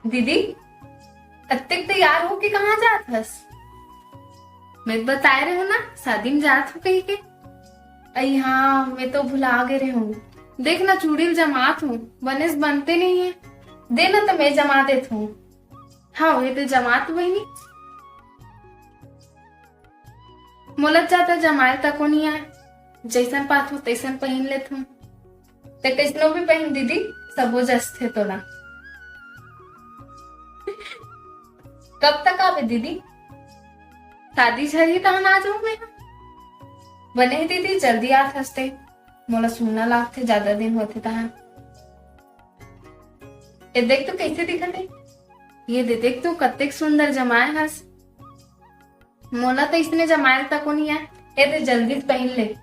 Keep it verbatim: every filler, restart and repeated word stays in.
दीदी, अतेक तैयार होके कहाँ जात हस? मैं बताए रहे हूँ ना, शादी में जात हूँ कही के। अई हाँ, मैं तो भुला गे रहे हूँ। देख ना, चूड़ी ल जमात हूँ, बने से बनते नहीं है। दे ना, तो मैं जमा देत हूँ। हाँ, ये तो जमात बहिनी। मोला ज्यादा जमाए तको नहीं आए, जैसन पाथू तैसन पहिन लेथूं। ते कैसनो भी पहिन दीदी, सबो जसथे तोला। कब तक आवे दीदी? शादी झरही तहन आ जाऊं मैं। बने हे दीदी, जल्दी आत हस ते। मोला सुन्ना लागथे, ज्यादा दिन होथे तहन। ए देख तो कैसे दिखत हे। ये दे देख तो, कतेक सुंदर जमाए हस। मोला तो इसने जमाए तको नहीं आए। ए दे जल्दी से पहिन ले,